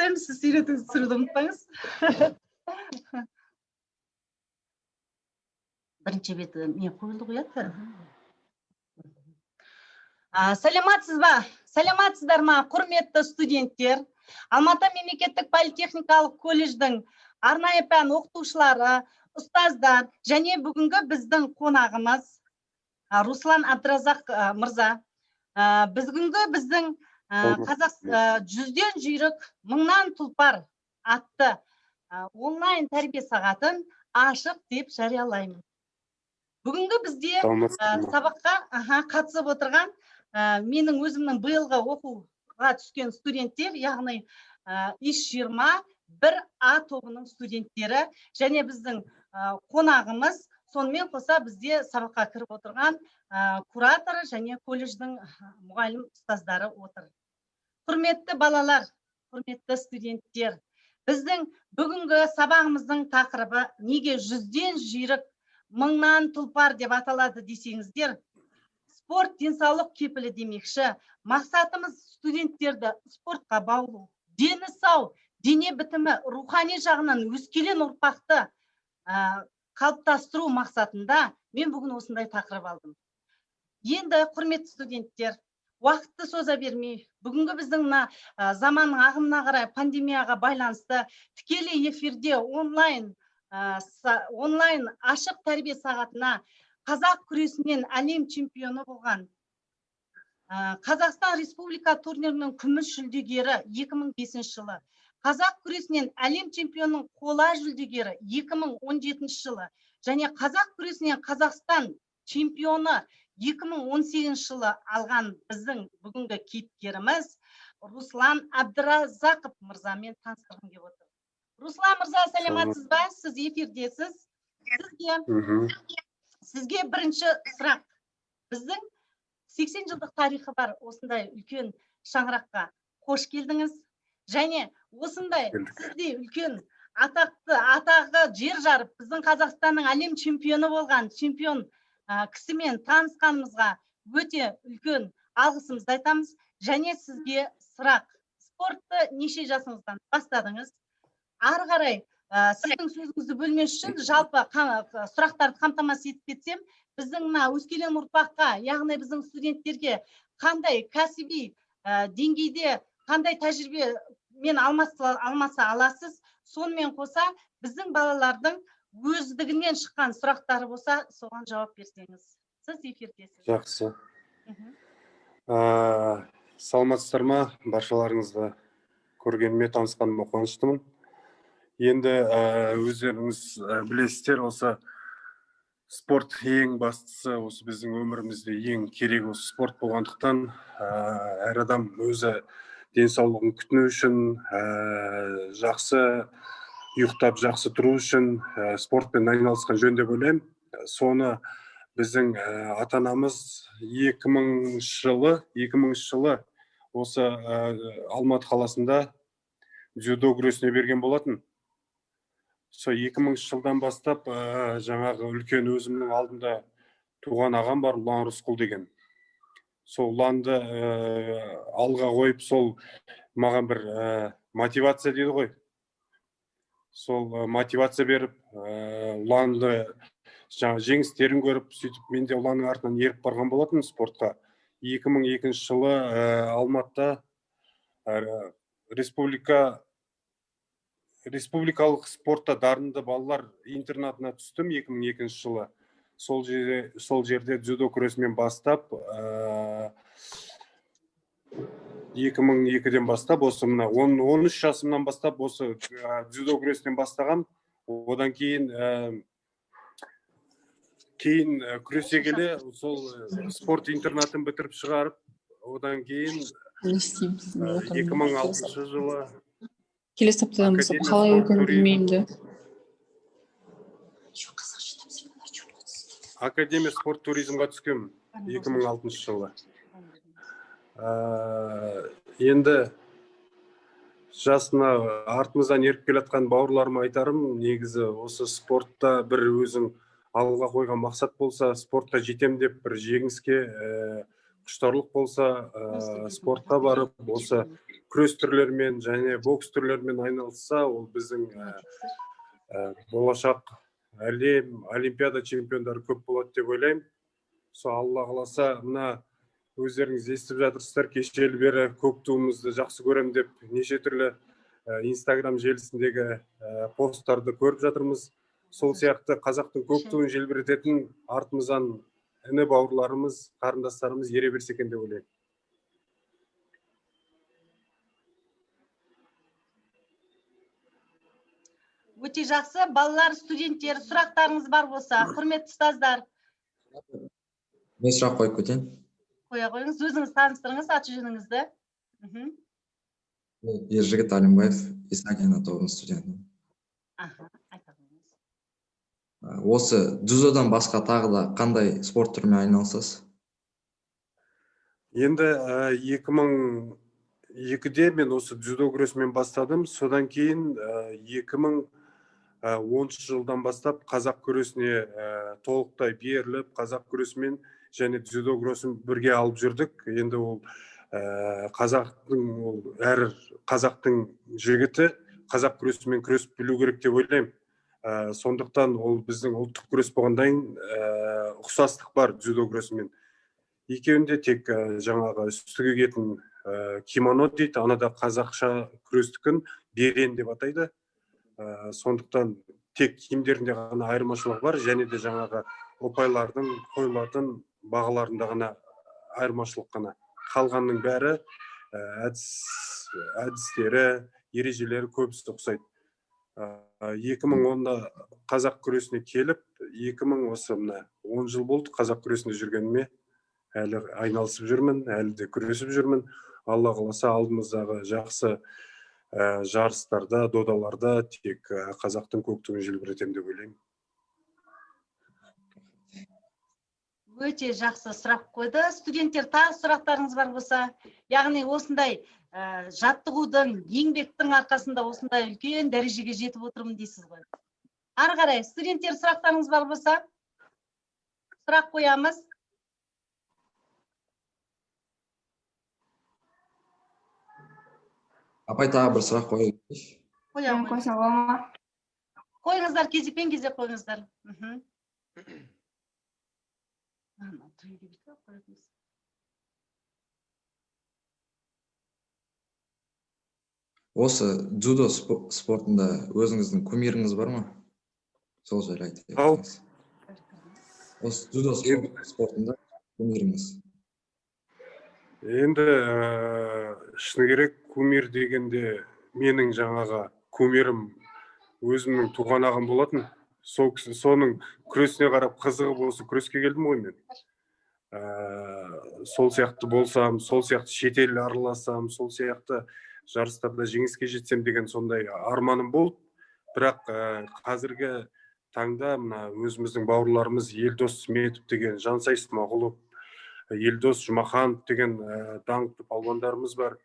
Бастаймыз, сіз суретіңізді түсіруді ұмытпаңыз. Бірінші беті не қойылды ғой, иә? Саламатсыз ба? Саламатсыздар ма, құрметті студенттер? Алматы мемлекеттік политехникалық колледждің арнайы пән оқытушылары, ұстаздар және бүгінгі біздің қонағымыз Руслан Абдыразақ мырза. Бүгінгі біздің қазақ 100-ден жүйрік, мыңнан тұлпар атты онлайн тәрбие сағатын ашық деп жариялаймын. Бүгінгі бізде сабаққа қатысып отырған менің өзімнің биылғы оқуға түскен студенттер, яғни ИШ 21 А тобының студенттері және біздің қонағымыз, сонымен қоса бізде сабаққа кіріп отырған куратор және колледждің мұғалім ұстаздары отыр. Құрметті балалар, құрметті студенттер, біздің бүгінгі сабағымыздың тақырыбы неге 100-ден жүйрік, мыңнан тұлпар деп аталады десеңіздер, спорт денсаулық кепілі демекші, мақсатымыз студенттерді спортқа баулу, дені сау, дене бітімі рухани жағынан өскелең ұрпақты қалыптастыру мақсатында мен бүгін осындай тақырып алдым. Енді, құрметті студенттер, уақытты соза бермей, бүгінгі біздің мына заманның ағымына қарай пандемияға байланысты тікелей эфирде онлайн ашық тәрбие сағатына қазақ күресінен әлем чемпионы болған, Қазақстан Республика турнирінің күміс жүлдегері 2005 жылы, қазақ күресінен әлем чемпионының қола жүлдегері 2017 жылы және қазақ күресінен Қазақстан чемпионы 2018 жылы алған біздің бүгінгі кейіпкеріміз Руслан Абдыразақов мырзамен таныстырғым келіп отыр. Руслан мырза, саламатсыз ба? Сіз эфирдесіз. Сізге бірінші сұрақ. Біздің 80 жылдық тарихы бар осындай үлкен шаңыраққа қош келдіңіз. Және осындай сіздей үлкен атақты, атағы жер жарып, біздің Қазақстанның әлем чемпионы болған чемпион кісімен танысқанымызға өте үлкен алғысымызды айтамыз. Және сізге сұрақ. Спортты неше жасыңыздан бастадыңыз? Ары қарай сіздің сөзіңізді бөлмес үшін жалпы сұрақтарды қамтамасыз етіп кетсем, біздің мына өскелең ұрпаққа, яғни біздің студенттерге қандай кәсіби деңгейде қандай тәжірибемен алмаса аласыз, сонымен қоса біздің балалардың өздігінен шыққан сұрақтары болса, соған жауап берсеңіз. Сіз эфирдесіз. Жақсы. Саламатсыздар ма? Баршаларыңызды көргеніме, танысқаныма қуаныштымын. Енді өздеріңіз білесіздер, осы спорт ең бастысы, осы біздің өмірімізде ең керек осы спорт болғандықтан, әр адам өзі денсаулығын күтіну үшін, жақсы ұйықтап, жақсы тұру үшін спортпен айналысқан жөн деп ойлаймын. Соны біздің ата-анамыз 2000 жылы осы Алматы қаласында дзюдо күресіне берген болатын. Со 2000 жылдан бастап жаңағы үлкен өзімнің алдында туған ағам бар, Ұлан Рысқұл деген. Сол Ұланды алға қойып, сол маған бір мотивация дейді ғой. Сол мотивация беріп, Ұланды жаңа жеңістерін көріп, сөйтіп мен де Ұланның артынан еріп барған болатын спортқа. 2002 жылы Алматыда республикалық спортта дарынды балалар интернатына түстім 2002 жылы. Сол жерде дзюдо күресімен бастап, 2002-ден бастап, осы мына 13 жасымнан бастап осы дзюдо күресінен бастағам. Одан кейін күресе келе сол спорт интернатын бітіріп шығарып, одан кейін 2006 жылы келесі аптадан бастап қалай өтетінін білмеймін де. Академия спорт туризмға түскенмін 2006 жылы. Енді жасына артымыздан еріп келе жатқан бауырларыма айтарым, негізі осы спортта бір өзің алға қойған мақсат болса, спортқа жетем деп бір жеңіске құштарлық болса, спортқа барып, осы күрес түрлерімен және бокс түрлерімен айналысса, ол біздің болашақ әлем, олимпиада чемпиондары көп болады деп ойлаймын. Сол Алла қаласа, мына өздеріңіз естіп жатырсыздар, кешелі бері көк туымызды жақсы көрем деп неше түрлі Инстаграм желісіндегі посттарды көріп жатырмыз. Сол сияқты қазақтың көк туын желбірететін артымыздан іні бауырларымыз, қарындастарымыз ере берсе екен деп ойлаймын. Өте жақсы. Балалар, студенттер, сұрақтарыңыз бар болса, құрметті ұстаздар. Мен сұрақ қойып кетейін. Қоя қойыңыз, өзіңіз таныстырыңыз, аты жөніңізді. Ержігіт Әлімбаев, Исакина тобының студенті. Аха, айта қойыңыз. Осы дзюдодан басқа тағы да қандай спорт түрімен айналысасыз? Енді 2002-де мен осы дзюдо күресімен бастадым. Содан кейін 2010 жылдан бастап қазақ күресіне толықтай беріліп, қазақ күресімен және дзюдо күресін бірге алып жүрдік. Енді ол қазақтың, ол әр қазақтың жігіті қазақ күресімен күресіп білу керек деп ойлаймын. Сондықтан ол біздің ұлттық күрес болғаннан кейін ұқсастық бар дзюдо күресімен. Екеуінде тек жаңағы үстіге киетін кимоно дейді, анада қазақша күрестікін берен деп атайды. Сондықтан тек киімдерінде ғана айырмашылық бар, және де жаңағы ұпайлардың қойылатын бағаларында ғана айырмашылық қана. Қалғанның бәрі әдістері, ережелері көбісі ұқсайды. 2010-да қазақ күресіне келіп, 2000 осы мына 10 жыл болды қазақ күресінде жүргеніме, әлі айналысып жүрмін, әлі де күресіп жүрмін. Алла қаласа алдымыздағы жақсы жарыстарда, додаларда тек қазақтың көк туын желбіретемін деп ойлаймын. Өте жақсы сұрақ қойды. Студенттер, тағы сұрақтарыңыз бар болса, яғни осындай жаттығудың, еңбектің арқасында осындай үлкен дәрежеге жетіп отырмын дейсіз ғой. Ары қарай, студенттер, сұрақтарыңыз бар болса, сұрақ қоямыз. Апай, тағы бір сұрақ қояйын. Қоямын. Қойса бола ма? Қойыңыздар, кезекпен кезек қойыңыздар. Осы дзюдо спортында өзіңіздің кумиріңіз бар ма? Сол жайлы айтып кетсеңіз. Осы дзюдо спортында кумиріңіз. Енді шыны керек, кумир дегенде менің жаңағы кумирім өзімнің туған ағам болатын. Сол кісі, соның күресіне қарап қызығып осы күреске келдім ғой мен. Сол сияқты болсам, сол сияқты шетел араласам, сол сияқты жарыстарда жеңіске жетсем деген сондай арманым болды. Бірақ қазіргі таңда мына өзіміздің бауырларымыз Елдос Сметов деген, Жансай Смағұлов, Елдос Жұмаханов деген даңқты палуандарымыз бар.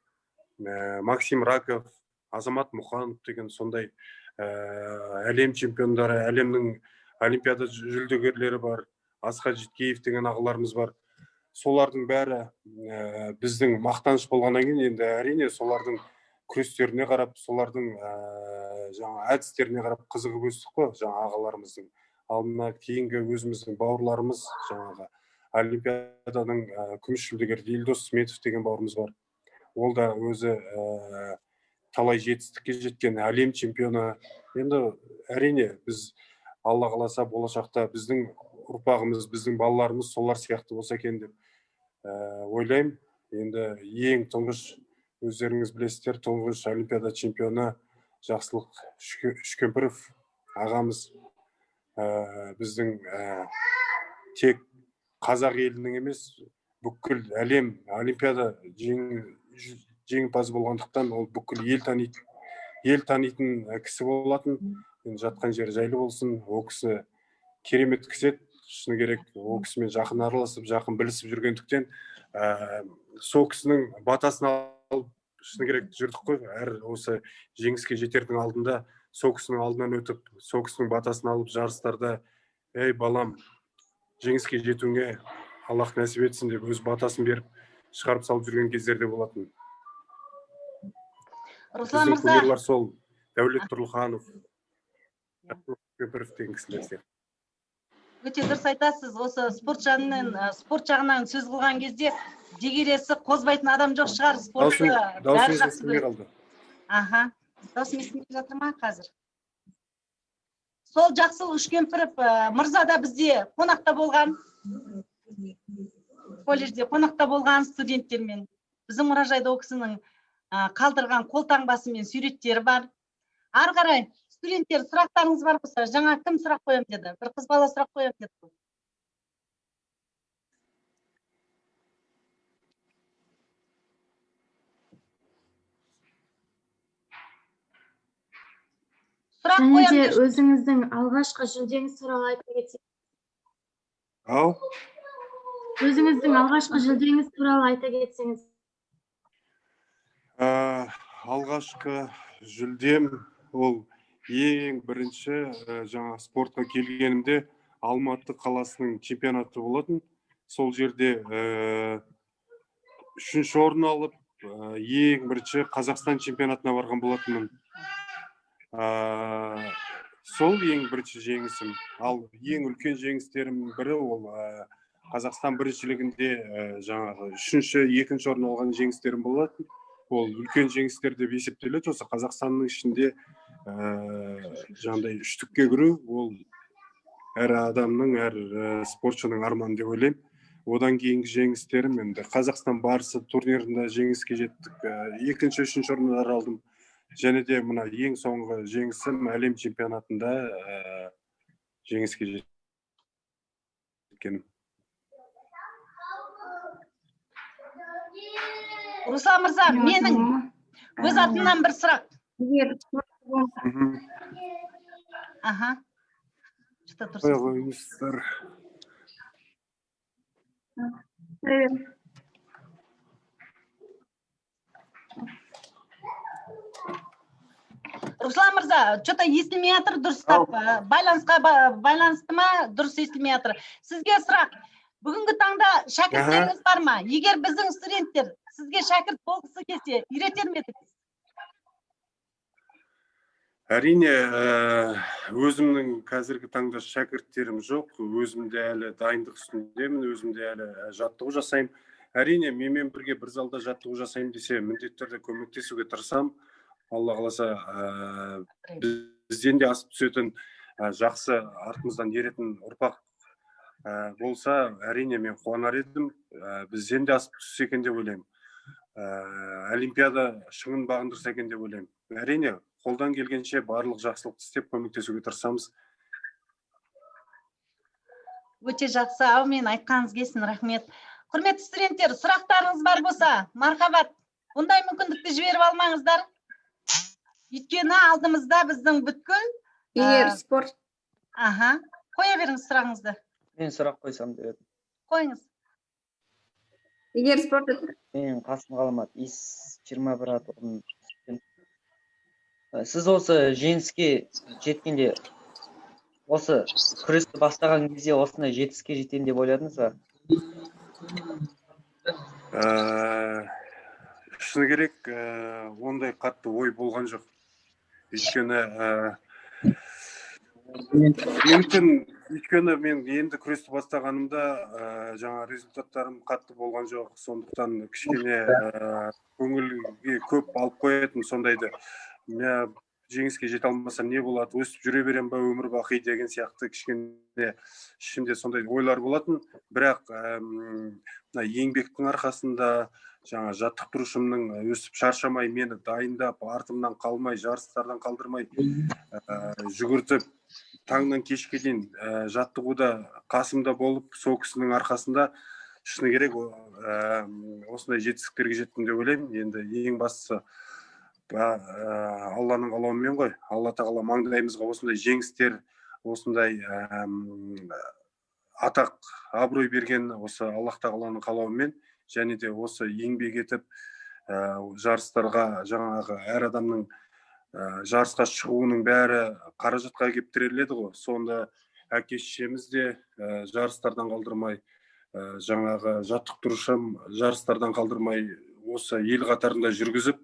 Максим Раков, Азамат Мұханов деген сондай әлем чемпиондары, әлемнің олимпиада жүлдегерлері бар, Асхат Жеткеев деген ағаларымыз бар. Солардың бәрі біздің мақтаныш болғаннан кейін енді әрине солардың күрестеріне қарап, солардың жаңа әдістеріне қарап қызығып өстік қой жаңа ағаларымыздың. Ал мына кейінгі өзіміздің бауырларымыз, жаңағы олимпиаданың күміс жүлдегері Елдос Сметов деген бауырымыз бар. Ол да өзі талай жетістікке жеткен әлем чемпионы. Енді әрине біз Алла қаласа болашақта біздің ұрпағымыз, біздің балаларымыз солар сияқты болса екен деп ойлаймын. Енді ең тұңғыш, өздеріңіз білесіздер, тұңғыш олимпиада чемпионы Жақсылық Үшкемпіров ағамыз біздің тек қазақ елінің емес, бүкіл әлем олимпиада жеңімпазы болғандықтан ол бүкіл ел танитын кісі болатын. Енді жатқан жері жайлы болсын. Ол кісі керемет кісі еді, шыны керек. Ол кісімен жақын араласып, жақын білісіп жүргендіктен сол кісінің батасын алып, шыны керек, жүрдік қой. Әр осы жеңіске жетердің алдында сол кісінің алдынан өтіп, сол кісінің батасын алып жарыстарда, ей балам, жеңіске жетуіңе Аллах нәсіп етсін деп өз батасын беріп, шығарып салып жүрген кездер де болатын. Руслан Біздің мырза, кумирлар сол Дәулет Тұрлыханов, Көпіров деген кісілер сияқты. Өте дұрыс айтасыз. Осы спорт жағынан, спорт жағынан сөз қылған кезде дегелесі қозбайтын адам жоқ шығар. Спортты бәрі Даусыңыз жақсы естілмей көреді. қалды. Аха. Даусым естілмей жатыр ма қазір? Сол Жақсылық Үшкемпіров мырза да бізде қонақта болған. Колледжде қонақта болған студенттермен. Біздің мұражайда ол кісінің қалдырған қолтаңбасы мен суреттері бар. Ары қарай студенттер, сұрақтарыңыз бар болса, жаңа кім сұрақ қоямын деді? Бір қыз бала сұрақ қоямын деді ғой. Сұрақ Және қоямын де деп өзіңіздің алғашқы жүлдеңіз туралы айта кетсеңіз. Ау? Өзіңіздің алғашқы жүлдеңіз туралы айта кетсеңіз. Алғашқы жүлдем ол ең бірінші жаңа спортқа келгенімде Алматы қаласының чемпионаты болатын. Сол жерде үшінші орын алып, ең бірінші Қазақстан чемпионатына барған болатынмын. Сол ең бірінші жеңісім. Ал ең үлкен жеңістерімнің бірі ол Қазақстан біріншілігінде жаңағы үшінші, екінші орын алған жеңістерім болатын. Ол үлкен жеңістер деп есептеледі. Осы Қазақстанның ішінде жаңағыдай үштікке кіру ол әр адамның, әр спортшының арманы деп ойлаймын. Одан кейінгі жеңістерім енді Қазақстан барысы турнирінде жеңіске жеттік, екінші, үшінші орындар алдым. Және де мына ең соңғы жеңісім әлем чемпионатында жеңіске жеткенім. Руслан мырза, менің өз атымнан бір сұрақ. Аха. Что-то дұрыс. Қоя қойыңыздар. Руслан мырза, что-то естілмей жатыр, дұрыстап, байланысқа байланысты ма, дұрыс естілмей жатыр. Сізге сұрақ. Бүгінгі таңда шәкірттеріңіз бар ма? Егер біздің студенттер сізге шәкірт болғысы келсе, үйретер ме едіңіз? Әрине, өзімнің қазіргі таңда шәкірттерім жоқ. Өзім де әлі дайындық үстіндемін, өзім де әлі жаттығу жасаймын. Әрине, менімен бірге бір залда жаттығу жасаймын десе, міндетті түрде көмектесуге тырысамын. Алла қаласа, бізден де асып түсетін, жақсы артымыздан еретін ұрпақ болса, әрине мен қуанар едім. Бізден де асып түссе екен деп ойлаймын. Олимпиада шыңын бағындырса екен деп ойлаймын. Әрине, қолдан келгенше барлық жақсылықты істеп көмектесуге тырысамыз. Өте жақсы, әумин, айтқаныңыз келсін, рахмет. Құрметті студенттер, сұрақтарыңыз бар болса, мархабат. Бұндай мүмкіндікті жіберіп алмаңыздар. Өйткені алдымызда біздің бүткіл, Егер спорт. Аха, қоя беріңіз сұрағыңызды. Мен сұрақ қойсам деп едім. Қойыңыз. Егер спорт Мен Қасым Ғаламат, ИС 21 аталымының студенті. Сіз осы жеңіске жеткенде, осы күресті бастаған кезде осындай жетістікке жетемін деп ойладыңыз ба? Шыны керек, ондай қатты ой болған жоқ. Өйткені мүмкін, өйткені мен енді күресті бастағанымда, жаңа результаттарым қатты болған жоқ. Сондықтан кішкене көңілге көп алып қоятын сондайды. Мен жеңіске жете алмасам не болады, өсіп жүре берем ба өмір бақи деген сияқты кішкене ішімде сондай ойлар болатын. Бірақ мына еңбектің арқасында, жаңа жаттықтырушымның өсіп шаршамай мені дайындап, артымнан қалмай, жарыстардан қалдырмай, жүгіртіп, таңнан кешке дейін жаттығуда қасымда болып, сол кісінің арқасында шыны керек, осындай жетістіктерге жеттім деп ойлаймын. Енді ең бастысы Алланың қалауымен ғой. Алла тағала маңдайымызға осындай жеңістер, осындай атақ, абырой берген осы Аллах тағаланың қалауымен, және де осы еңбек етіп, жарыстарға жаңағы әр адамның жарысқа шығуының бәрі қаражатқа келіп тіреледі ғой. Сонда әке шешеміз де жарыстардан қалдырмай, Жаңағы жаттықтырушым жарыстардан қалдырмай осы ел қатарында жүргізіп,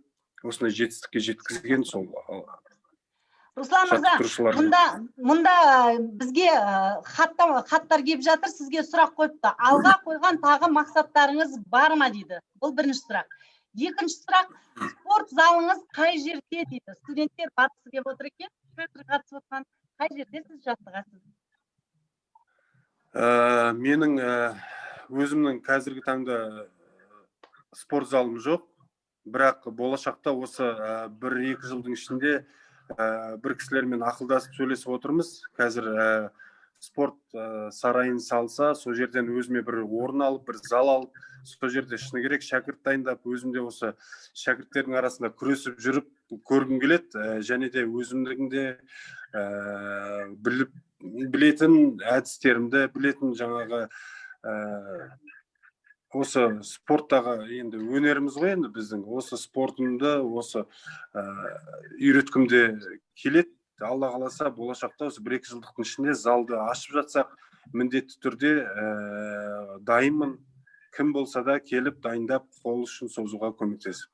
осындай жетістікке жеткізген сол. Руслан мырза, мұнда бізге хаттар келіп жатыр, сізге сұрақ қойыпты. Алға қойған тағы мақсаттарыңыз бар ма дейді. Бұл бірінші сұрақ. Екінші сұрақ, спорт залыңыз қай жерде дейді. Студенттер барғысы келіп отыр екен, қазір қатысып отқан, қай жерде сіз жаттығасыз? Менің өзімнің қазіргі таңда спорт залым жоқ, бірақ болашақта осы 1-2 жылдың ішінде бір кісілермен ақылдасып сөйлесіп отырмыз. Қазір спорт сарайын салса, сол жерден өзіме бір орын алып, бір зал алып, сол жерде шыны керек шәкірт дайындап, өзім де осы шәкірттердің арасында күресіп жүріп көргім келеді. Және де өзімнің де білетін әдістерімді, білетін жаңағы осы спорттағы енді өнеріміз ғой енді біздің, осы спортымды осы үйреткім де келеді. Алла қаласа болашақта осы 1-2 жылдықтың ішінде залды ашып жатсақ, міндетті түрде дайынмын. Кім болса да келіп дайындап, қол ұшын созуға көмектесіп.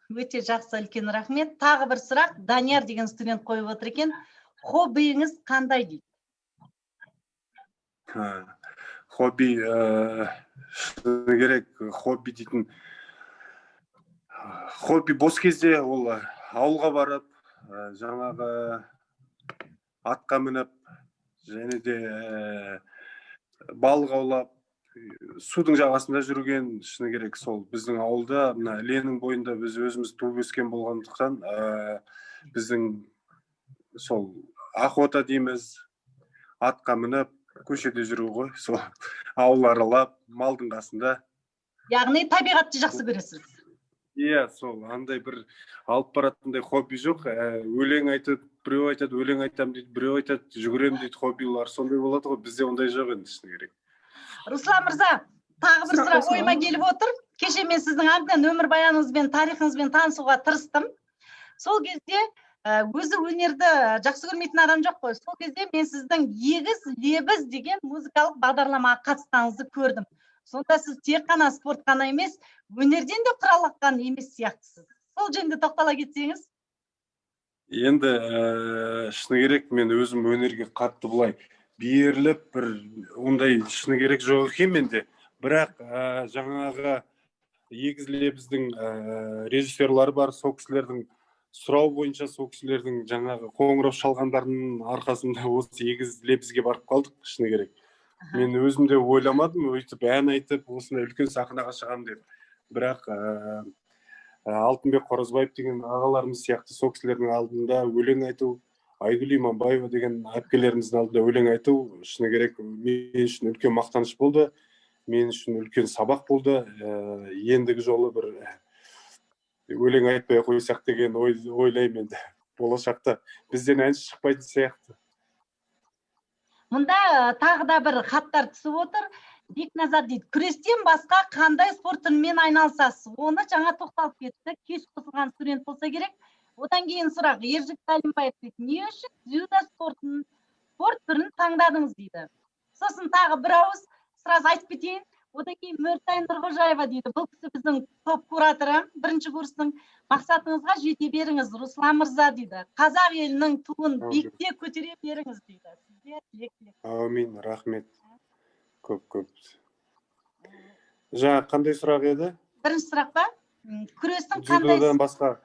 Өте жақсы, үлкен рахмет. Тағы бір сұрақ, Данияр деген студент қойып отыр екен. Хоббиіңіз қандай дейді? Хобби, шыны керек, хобби дейтін хобби бос кезде ол ауылға барып, жаңағы атқа мініп, және де балық аулап, судың жағасында жүрген, шыны керек сол біздің ауылда, мына Ленің бойында біз өзіміз туып өскен болғандықтан, біздің сол охота дейміз, атқа мініп, көшеде жүру ғой, сол ауыл аралап, малдың қасында. Яғни табиғатты жақсы көресіз. Иә, сол андай бір алып баратындай хобби жоқ. Өлең айтып, біреу айтады, өлең айтам дейді, біреу айтады, жүгірем дейді, хоббилар сондай болады ғой, бізде ондай жоқ енді, шыны керек. Руслан мырза, тағы бір сұрақ ойыма келіп отыр. Кеше мен сіздің әбден өмірбаяныңызбен, тарихыңызбен танысуға тырыстым. Сол кезде өзі өнерді жақсы көрмейтін адам жоқ қой. Сол кезде мен сіздің Егіз лебіз деген музыкалық бағдарламаға қатысқаныңызды көрдім. Сонда сіз тек қана спорт қана емес, өнерден де құралаққан емес сияқтысыз. Сол жөнінде тоқтала кетсеңіз. Енді шыны керек, мен өзім өнерге қатты былай беріліп, бір ондай шыны керек жоқ екен менде. Бірақ жаңағы Егіз лебіздің режиссерлары бар, сол кісілердің сұрау бойынша, сол кісілердің жаңағы қоңырау шалғандарының арқасында осы Егіз лебізге барып қалдық, шыны керек. Мен өзім де ойламадым, өйтіп ән айтып, осындай үлкен сахнаға шығамын деп. Бірақ Алтынбек Қоразбаев деген ағаларымыз сияқты сол кісілердің алдында өлең айту, Айгүл Иманбаева деген әпкелеріміздің алдында өлең айту, шыны керек, мен үшін үлкен мақтаныш болды, мен үшін үлкен сабақ болды. Ендігі жолы бір өлең айтпай қойсақ деген ойлаймын енді. Болашақта бізден әнші шықпайтын сияқты. Мұнда тағы да бір хаттар түсіп отыр. Бекназар дейді, күрестен басқа қандай спорт түрімен айналысасыз? Оны жаңа тоқталып кетті, кеш қосылған студент болса керек. Одан кейін сұрақ, Ержік Тәлімбаев дейді, не үшін дзюдо спорт түрін таңдадыңыз дейді. Сосын тағы бір ауыз сразу айтып кетейін. Одан кейін Мөртай Нұрғожаева дейді, бұл кісі біздің топ кураторы, бірінші курстың. Мақсатыңызға жете беріңіз, Руслан мырза дейді. Қазақ елінің туын биікте көтере беріңіз дейді. Сізге тілек. Әумин, рахмет. Көп-көп. Жаңа қандай сұрақ еді? Бірінші сұрақ па? Күрестің қандай дзюдодан басқа?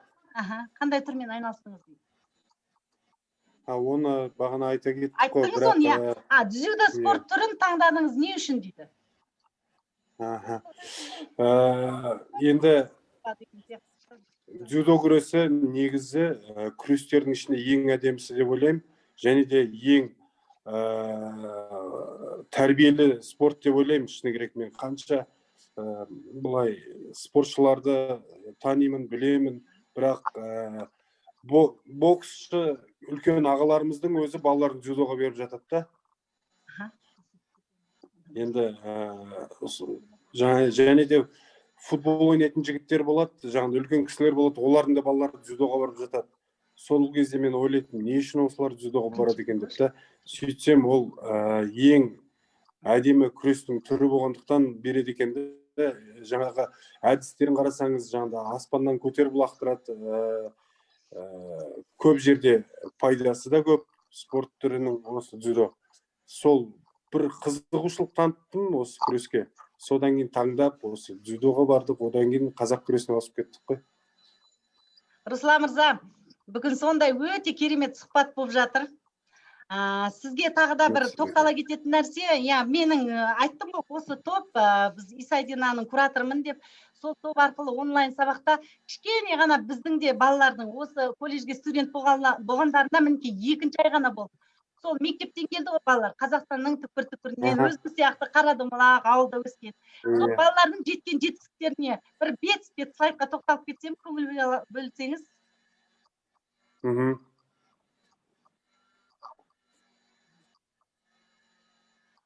Қандай түрмен айналыстыңыз дейді. Оны бағана айта кеттік қой. Айттыңыз оны, иә. Дзюдо спорт түрін таңдадыңыз не үшін дейді? Енді дзюдо күресі негізі күрестердің ішінде ең әдемісі деп ойлаймын, және де ең тәрбиелі спорт деп ойлаймын. Шыны керек, мен қанша былай спортшыларды танимын, білемін, бірақ боксшы үлкен ағаларымыздың өзі балаларын дзюдоға беріп жатады да. Енді және де футбол ойнайтын жігіттер болады, жаңағы үлкен кісілер болады, олардың да балалары дзюдоға барып жатады. Сол кезде мен ойлайтынмын, не үшін осылар дзюдоға барады екен деп та. Сөйтсем, ол ең әдемі күрестің түрі болғандықтан береді екен де. Жаңағы әдістерін қарасаңыз, жаңағыда аспаннан көтеріп лақтырады. Көп жерде пайдасы да көп спорт түрінің осы дзюдо. Сол бір қызығушылық таныттым осы күреске. Содан кейін таңдап осы дзюдоға бардық, одан кейін қазақ күресіне ауысып кеттік қой. Руслан мырза, бүгін сондай өте керемет сұхбат болып жатыр. Сізге тағы да бір тоқтала кететін нәрсе, иә, менің айттым ғой, осы топ, біз Исайдинаның кураторымын деп, сол топ арқылы онлайн сабақта кішкене ғана біздің де балалардың осы колледжге студент болғандарына мінекей 2-ші ай ғана болды. Сол мектептен келді ғой балалар, Қазақстанның түкпір-түкпірінен, өзім сияқты қарадомалақ ауылда өскен. Сол балалардың жеткен жетістіктеріне бір бет-бет слайдқа тоқталып кетсем, көңіл бөлсеңіз.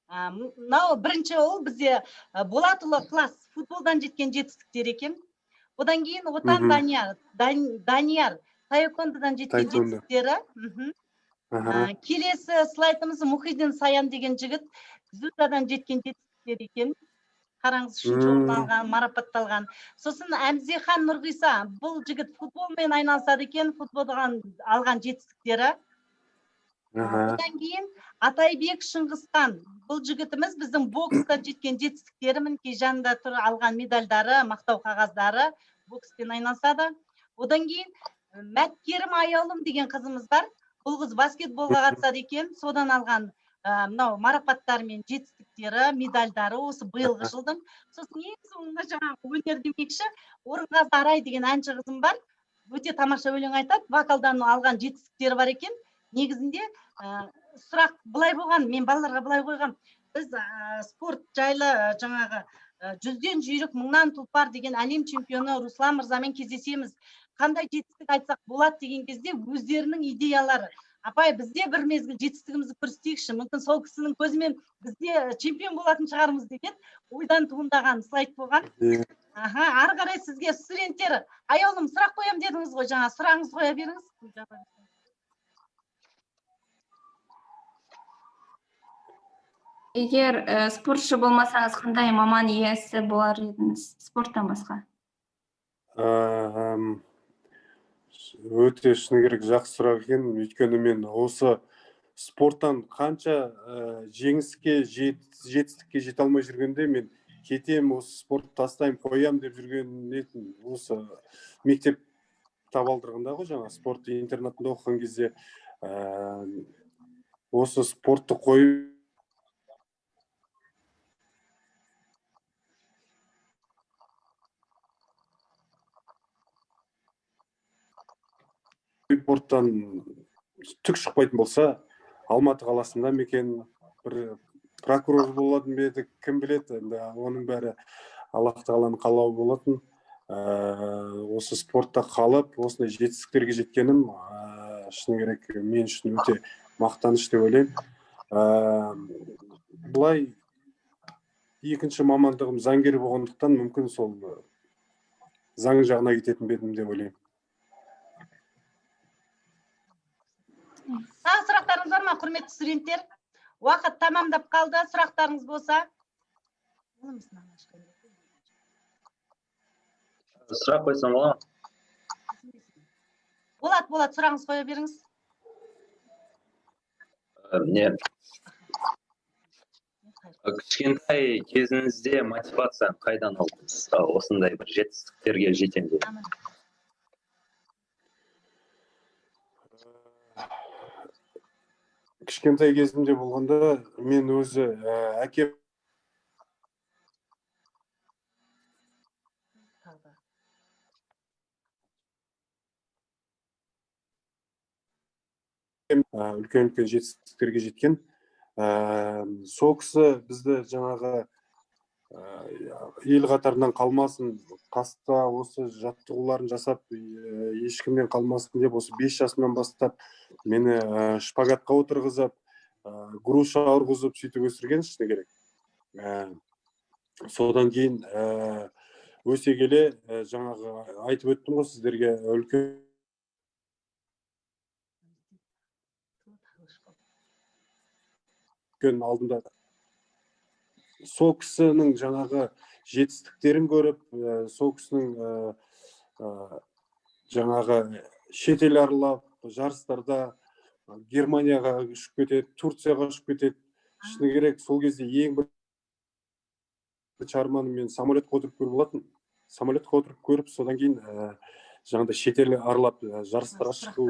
Мынау бірінші ол бізде Болатұлы класс футболдан жеткен жетістіктер екен. Одан кейін Отан Данияр таеквондодан жеткен жетістіктері. Келесі слайдымыз Мұхидин Саян деген жігіт дзюдодан жеткен жетістіктер екен. Қараңыз, 3-ші орын алған, марапатталған. Сосын Әмзехан Нұрғиса, бұл жігіт футболмен айналысады екен, футболдан алған жетістіктері. Одан кейін Атайбек Шыңғысхан, бұл жігітіміз біздің бокстан жеткен жетістіктері, мінекей жанында тұр алған медальдары, мақтау қағаздары, бокспен айналысады. Одан кейін Мәткерім Аяулым деген қызымыз бар. Бұл қыз баскетболға қатысады екен, содан алған мынау марапаттары мен жетістіктері, медальдары осы биылғы жылдың. Сосын ең соңында жаңағы өнер демекші, Орынғазы Арай деген әнші қызым бар. Өте тамаша өлең айтады, вокалдан алған жетістіктері бар екен. Негізінде сұрақ былай болған, мен балаларға былай қойғам. Біз спорт жайлы жаңағы 100-ден жүйрік, 1000-нан тұлпар деген әлем чемпионы Руслан мырзамен кездесеміз. Қандай жетістік айтсақ болады деген кезде өздерінің идеялары. Апай, бізде бір мезгіл жетістігімізді көрсетейікші, мүмкін сол кісінің көзімен бізде чемпион болатын шығармыз деген ойдан туындаған слайд болған. Аха, ары қарай сізге студенттер, Аяулым, сұрақ қоям дедіңіз ғой, жаңа сұрағыңызды қоя беріңіз. Егер спортшы болмасаңыз, қандай маман иесі болар едіңіз спорттан басқа? Өте шыны керек жақсы сұрақ екен. Өйткені мен осы спорттан қанша жеңіске, жетістікке жете алмай жүргенде, мен кетем, осы спортты тастаймын, қоям деп жүрген осы мектеп табалдырығында ғой, жаңа спорт интернатында оқыған кезде осы спортты қойып спорттан түк шықпайтын болса, Алматы қаласында мекен бір прокурор болатын ба еді, кім біледі, енді оның бәрі Аллах тағаланың қалауы болатын. Осы спортта қалып, осындай жетістіктерге жеткенім, шыны керек, мен үшін өте мақтаныш деп ойлаймын. Былай екінші мамандығым заңгер болғандықтан, мүмкін сол заң жағына кететін бе едім деп ойлаймын. Тағы сұрақтарыңыз бар ма, құрметті студенттер? Уақыт тамамдап қалды, сұрақтарыңыз болса. Сұрақ қойсам бола ма? Болады, болады, сұрағыңызды қоя беріңіз. Не, кішкентай кезіңізде мотивацияны қайдан алдыңыз? Осындай бір жетістіктерге жетем деп. Кішкентай кезімде болғанда, мен өзі әкем үлкен-үлкен жетістіктерге жеткен. Сол кісі бізді жаңағы ел қатарынан қалмасын, қаста осы жаттығуларын жасап, ешкімнен қалмасын деп осы 5 жасымнан бастап мені шпагатқа отырғызып, груша ұрғызып сөйтіп өсірген, шыны керек. Содан кейін өсе келе жаңағы айтып өттім ғой сіздерге, үлкен алдында Сол кісінің жаңағы жетістіктерін көріп, сол кісінің жаңағы шетел аралап, жарыстарда Германияға ұшып кетеді, Турцияға ұшып кетеді. Шыны керек, сол кезде ең бірінші арманым мен самолетқа отырып көру болатын. Самолетқа отырып көріп, содан кейін жаңағыдай шетел аралап, жарыстарға шығу,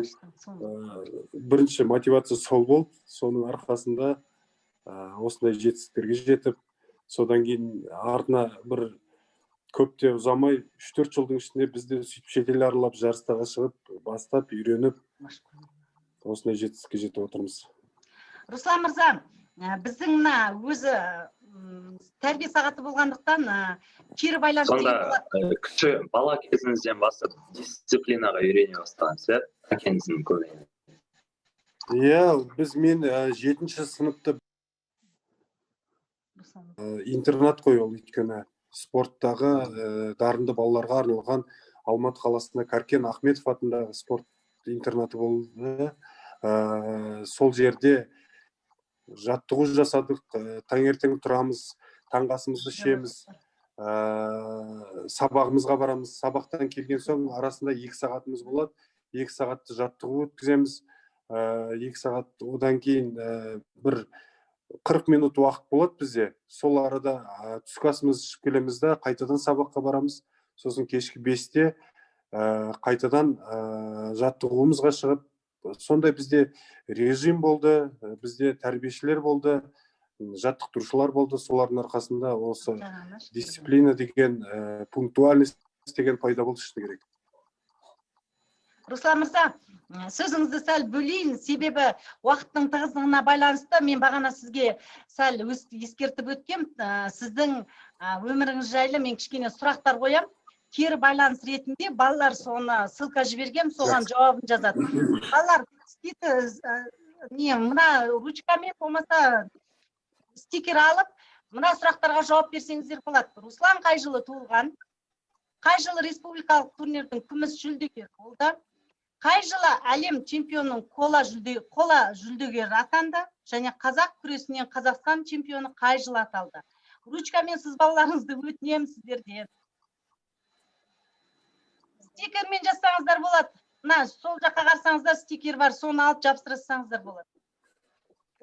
бірінші мотивация сол болды. Соның арқасында осындай жетістіктерге жетіп, содан кейін артына бір көп те ұзамай, 3-4 жылдың ішінде біз де сөйтіп шетел аралап, жарыстарға шығып, бастап, үйреніп, осындай жетістікке жетіп отырмыз. Руслан мырза, біздің мына өзі тәрбие сағаты болғандықтан, кері байланыс Сонда деген болады. Кіші бала кезіңізден бастап дисциплинаға үйрене бастағансыз, иә, әкеңіздің көмегімен? Иә, біз мен жетінші сыныпта интернат қой ол, өйткені спорттағы дарынды балаларға арналған Алматы қаласында Каркен Ахметов атындағы спорт интернаты болды. Сол жерде жаттығу жасадық. Таңертең тұрамыз, таңғы асымызды ішеміз, сабағымызға барамыз. Сабақтан келген соң арасында 2 сағатымыз болады, 2 сағатты жаттығу өткіземіз, 2 сағат. Одан кейін бір 40 минут уақыт болады бізде. Сол арада түскі асымызды ішіп келеміз да, қайтадан сабаққа барамыз. Сосын кешкі 5-те қайтадан жаттығуымызға шығып, сондай бізде режим болды. Бізде тәрбиешілер болды, жаттықтырушылар болды. Солардың арқасында осы дисциплина деген, пунктуальность деген пайда болды, шыны керек. Руслан мырза, сөзіңізді сәл бөлейін, себебі уақыттың тығыздығына байланысты мен бағана сізге сәл ескертіп өткем. Сіздің өміріңіз жайлы мен кішкене сұрақтар қоям. Кері байланыс ретінде балалар соны ссылка жібергем, соған жауабын жазады. Балалар не мына ручкамен болмаса стикер алып, мына сұрақтарға жауап берсеңіздер болады. Руслан қай жылы туылған? Қай жылы республикалық турнирдің күміс жүлдегері болды? Қай жылы әлем чемпионының қола жүлдегері атанды және қазақ күресінен Қазақстан чемпионы қай жылы аталды? Ручкамен сызбаларыңызды өтінемін сіздерден. Стикермен жазсаңыздар болады. Мына сол жаққа қарасаңыздар, стикер бар, соны алып жабыстыра салсаңыздар болады.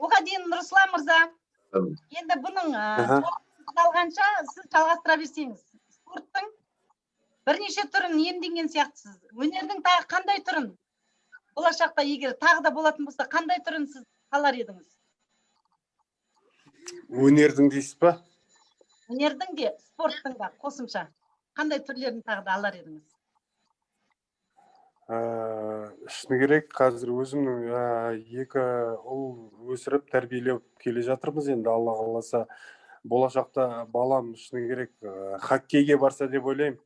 Оған дейін, Руслан мырза, енді бұның жауабын алғанша сіз жалғастыра берсеңіз. Спорттың бірнеше түрін иемденген сияқтысыз. Өнердің тағы қандай түрін, болашақта егер тағы да болатын болса, қандай түрін сіз қалар едіңіз? Өнердің дейсіз ба? Өнердің де, спорттың да қосымша қандай түрлерін тағы да алар едіңіз? Шыны керек, қазір өзімнің екі ұл өсіріп, тәрбиелеп келе жатырмыз. Енді Алла қаласа, болашақта балам, шыны керек, хоккейге барса деп ойлаймын.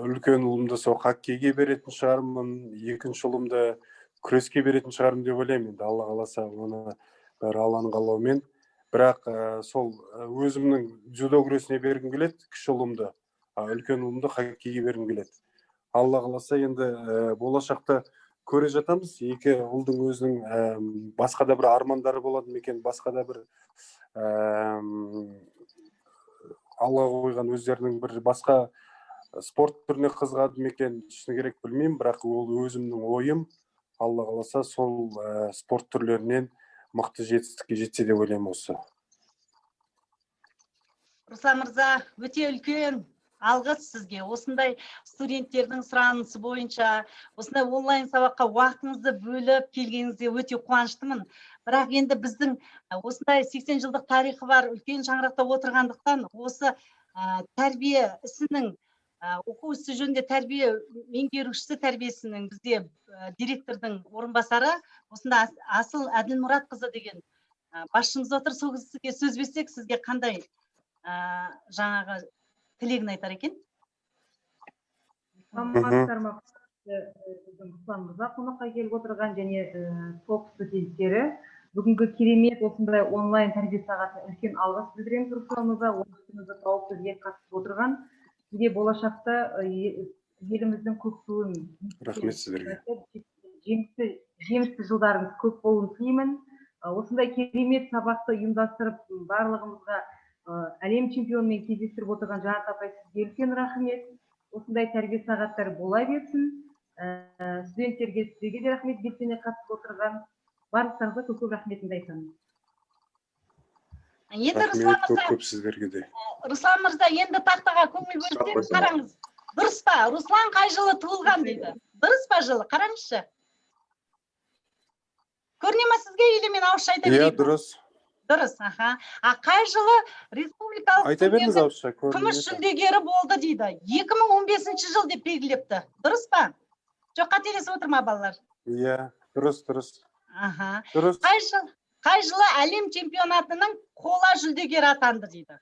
Үлкен ұлымды сол хоккейге беретін шығармын, екінші ұлымды күреске беретін шығармын деп ойлаймын. Енді Алла қаласа, оны бәрі Алланың қалауымен. Бірақ сол өзімнің дзюдо күресіне бергім келеді кіші ұлымды, а үлкен ұлымды хоккейге бергім келеді. Алла қаласа, енді болашақта көре жатамыз. Екі ұлдың өзінің басқа да бір армандары болады ма екен, басқа да бір алға қойған өздерінің бір басқа спорт түріне қызығады ма екен, шыны керек, білмеймін. Бірақ ол өзімнің ойым, Алла қаласа, сол спорт түрлерінен мықты жетістікке жетсе деп ойлаймын осы. Руслан мырза, өте үлкен алғыс сізге. Осындай студенттердің сұранысы бойынша осындай онлайн сабаққа уақытыңызды бөліп келгеніңізге өте қуаныштымын. Бірақ енді біздің осындай 80 жылдық тарихы бар үлкен шаңырақта отырғандықтан, осы тәрбие ісінің, оқу ісі жөнінде тәрбие меңгерушісі тәрбиесінің бізде директордың орынбасары осында Асыл Әділмұратқызы деген басшымыз отыр. Сол кісіге сөз берсек, сізге қандай жаңағы тілегін айтар екен? Саламатсыздар ма, біздің Руслан мырза, қонаққа келіп отырған және топ студенттері! Бүгінгі керемет осындай онлайн тәрбие сағатына үлкен алғыс білдіреміз. Руслан мырза, уақытыңызды тауып бізге қатысып отырған сізге болашақта еліміздің көк туын Рахмет сіздерге. жемісті жылдарыңыз көп болуын тілеймін. Осындай керемет сабақты ұйымдастырып, барлығымызға әлем чемпионымен кездестіріп отырған Жанат апай, сізге үлкен рахмет. Осындай тәрбие сағаттары бола берсін. Студенттерге, сіздерге де рахмет, белсене қатысып отырған барлықтарыңызға көп көп рахметімді айтамын. Енді Руслан Рахмет көп мырза, көп сіздерге де. Руслан мырза, енді тақтаға көңіл бөлсеңіз, қараңыз. Дұрыс па? Руслан қай жылы туылған дейді. Дұрыс па жылы? Қараңызшы. Көріне ма сізге или мен ауызша айта Иә, берейін ба? дұрыс. Дұрыс, аха. А қай жылы республикалық Айта беріңіз турнирдің ауызша, күміс көрінеді. жүлдегері болды дейді. 2015 жыл деп белгілепті. Дұрыс па? Жоқ, қателесіп отыр ма балалар? Иә, дұрыс, дұрыс. Аха. Дұрыс. Қай жылы әлем чемпионатының қола жүлдегері атанды дейді.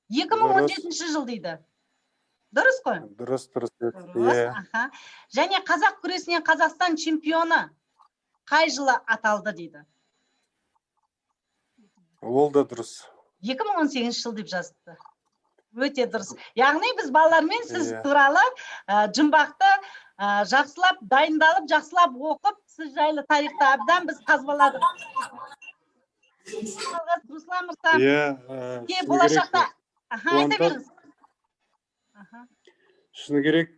2017 жыл дейді. Дұрыс қой? Дұрыс, дұрыс. Дұрыс, Иә. аха. Және қазақ күресінен Қазақстан чемпионы қай жылы аталды дейді. Ол да дұрыс. 2018 жыл деп жазыпты. Өте дұрыс. Яғни біз балалармен сіз Иә. туралы жұмбақты жақсылап дайындалып, жақсылап оқып, сіз жайлы тарихты әбден біз қазбаладық. Алғыс, Руслан мырза, Иә, сізге шыны керек, болашақта аха, айта қуантады. беріңіз. Аха. Шыны керек,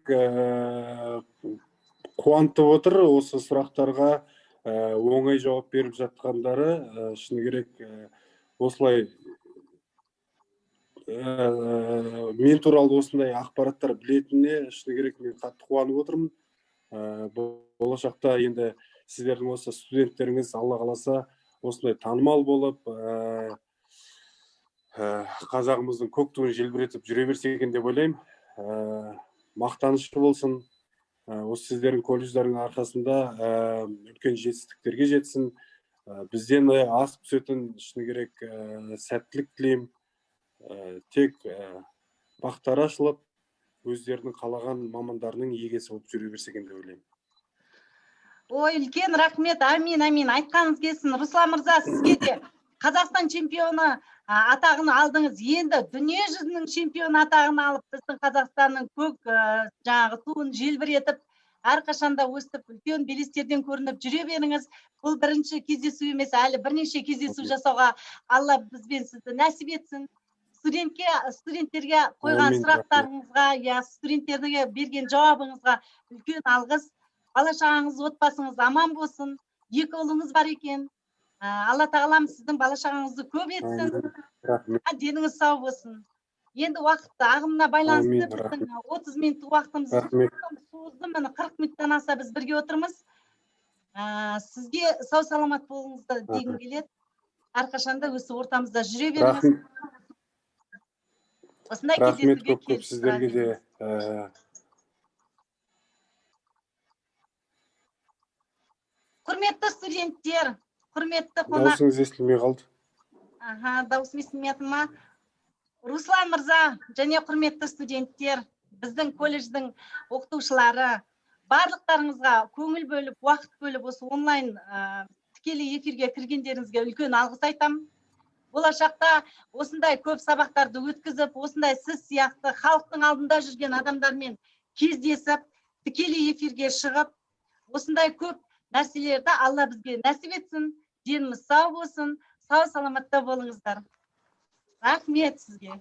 қуантып отыр осы сұрақтарға оңай жауап беріп жатқандары, шыны керек, осылай мен туралы осындай ақпараттар білетініне шыны керек мен қатты қуанып отырмын. Болашақта енді сіздердің осы студенттеріңіз Алла қаласа осындай танымал болып, қазағымыздың көк туын желбіретіп жүре берсе екен деп ойлаймын. Мақтанышы болсын. Осы сіздердің колледждердің арқасында үлкен жетістіктерге жетсін. Бізден асып түсетін шыны керек сәттілік тілеймін. Тек бақтары ашылып, өздерінің қалаған мамандарының егесі болып жүре берсе екен деп ойлаймын. Ой, үлкен рахмет, амин, амин. Айтқаныңыз келсін. Руслан мырза, сізге де Қазақстан чемпионы атағын алдыңыз. Енді дүние жүзінің чемпионы атағын алып, біздің Қазақстанның көк жаңағы туын желбіретіп, әрқашанда өстіп үлкен белестерден көрініп жүре беріңіз. Бұл бірінші кездесу емес, әлі бірнеше кездесу жасауға Алла бізбен сізді нәсіп етсін. Студенттерге қойған Әмин, рахмет. сұрақтарыңызға, я студенттерге берген жауабыңызға үлкен алғыс. Бала шағаңыз, отбасыңыз аман болсын. Екі ұлыңыз бар екен. Алла тағалам сіздің бала шағаңызды көп етсін. Әмин, рахмет. Деніңіз сау болсын. Енді уақыт ағымына байланысты Әмин, біздің рахмет. 30 минуттық уақытымыз Рахмет. созды, міне 40 минуттан аса біз бірге отырмыз. Сізге сау саламат болыңызды дегім келеді. Әрқашанда осы ортамызда жүре беріңіз. Рахмет. Осындай Рахмет кездесуге көп көп келіп сіздерге де. Құрметті студенттер, құрметті қонақ. Дауысыңыз естілмей қалды. Аха, дауысым естілмей жатыр ма? Руслан мырза және құрметті студенттер, біздің колледждің оқытушылары, барлықтарыңызға көңіл бөліп, уақыт бөліп, осы онлайн тікелей эфирге кіргендеріңізге үлкен алғыс айтамын. Болашақта осындай көп сабақтарды өткізіп, осындай сіз сияқты халықтың алдында жүрген адамдармен кездесіп, тікелей эфирге шығып, осындай көп нәрселерді Алла бізге нәсіп етсін, деніміз сау болсын, сау саламатта болыңыздар. Рахмет сізге.